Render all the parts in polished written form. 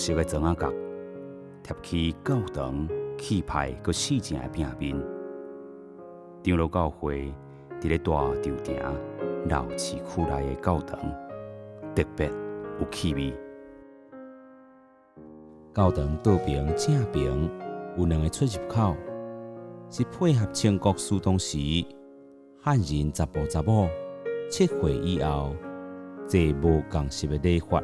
色的庄仔角，貼起教堂氣派閣四正的餅面。長老教會佇咧大稻埕老市區內的教堂，特別有氣味。教堂倒爿正爿有兩个出入口，是配合清國斯當時漢人查埔查某7歲以後坐無仝式的禮法，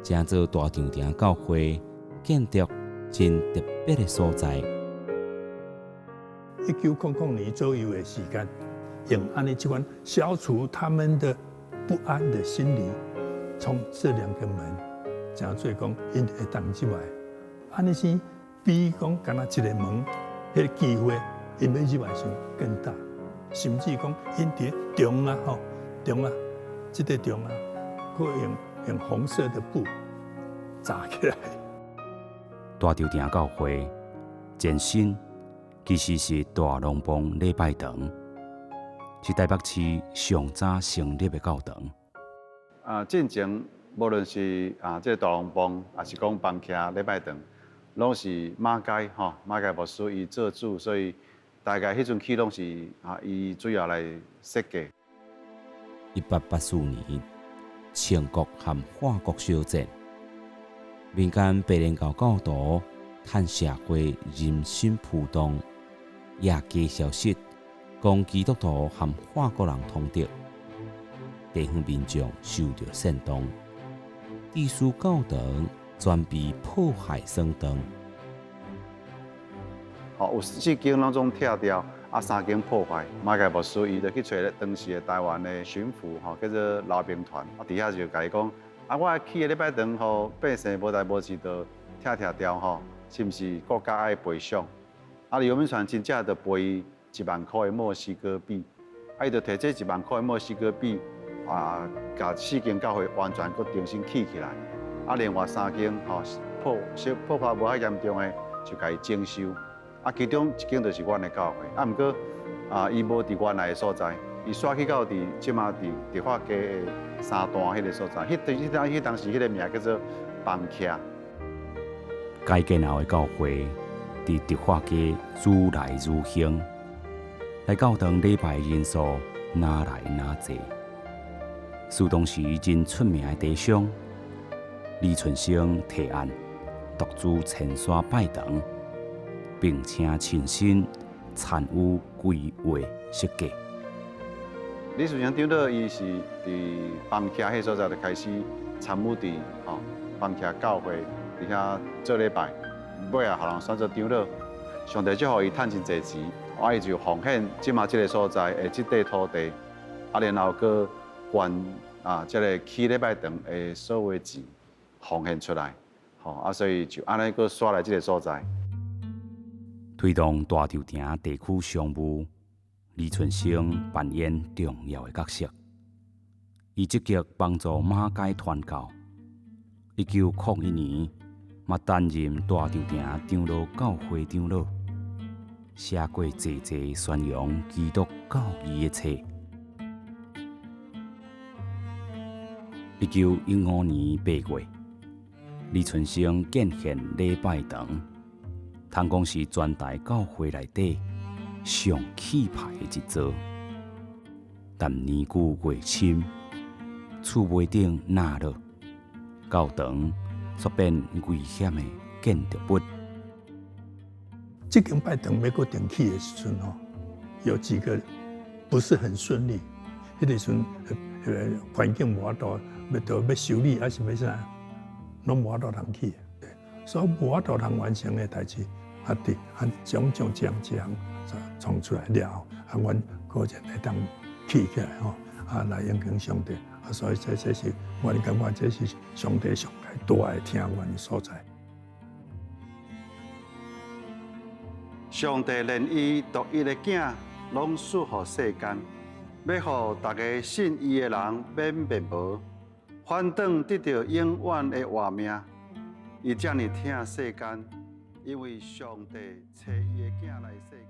成做大稻埕教會建築真特別的所在。1900年左右的時間，用按呢這款消除他們的不安的心理，從這兩個門，誠做講𪜶會當入來，按呢是比講干焦一个門，彼个機會𪜶欲入來時更大，甚至講𪜶佇牆啊吼牆啊，這个牆啊，閣用紅色的布紮起來。大稻埕教會前身其實是大龍峒禮拜堂，是台北市上早成立的教堂。啊，進前無論是啊，這个大龍峒，抑是講枋徛禮拜堂，攏是馬偕吼，馬偕牧師伊做主，所以大概彼陣起攏是啊，伊主要來設計。1884年，清國和法國小戰，民間白蓮教教徒趁社會人心浮動，也假消息講基督徒和法國人通敵，地方民眾受著煽動，致使教堂全被破壞損斷。吼，有四間攏總拆掉，啊，三間破壞。馬偕牧師伊就去揣當時的台灣的巡撫，吼，叫做劉銘傳，啊，佇遐就共伊講，啊，我起的禮拜堂，予百姓無代無誌就拆拆掉，吼，是毋是國家愛賠償？啊，劉銘傳真正就賠伊1萬箍的墨西哥幣，啊，伊就提這一萬箍的墨西哥幣，啊，共四間教會完全閣重新起起來，啊，另外三間吼破小破壞無遐嚴重的，就共伊整修。啊，其中一間就是阮的教會，啊，毋過啊，伊無佇原來的所在，伊徙去到佇這馬佇迪化街的三段彼个所在，彼當彼當彼當時彼个名叫做枋徛。改建後的教會佇迪化街愈來愈興，來教堂禮拜的人數愈來愈濟。是當時真出名的地商李春生提案獨資前山拜堂，並且親身參與規劃設計。李春生長老伊是佇枋徛彼所在就開始參與佇吼枋徛教會佇遐做禮拜，尾仔予人選做長老。上帝祝福伊趁真濟錢，啊伊就奉獻這馬這个所在的這塊土地，啊然後閣捐啊這个起禮拜堂的所有錢奉獻出來，吼啊所以就按呢閣徙來這个所在。推動大稻埕地區商務，李春生扮演重要的角色。伊積極幫助馬偕傳教。1901年，嘛擔任大稻埕長老教會長老，寫過濟濟宣揚基督教義的冊。1915年8月，李春生建獻禮拜堂。通講是全台教會內底上氣派的一座，但年久月深，厝尾頂塌落，教堂煞變危險的建築物。這間拜堂欲閣重起的時陣吼，有幾個不是很順利。彼个時陣，彼个環境無法度，欲著欲修理抑是欲啥，攏無法度通起。所以無法度通完成的代誌，啊，佇啊種種這樣這樣創出來了後，啊，阮果然會當起起來吼，啊，來榮耀上帝。啊，所以這是阮感覺這是上帝上蓋大的疼阮的所在。上帝連伊獨一的囝攏賜予世間，欲予逐个信伊的人免滅亡，反轉得著永遠的活命。伊遮爾疼世間，因為上帝差伊的囝來世間。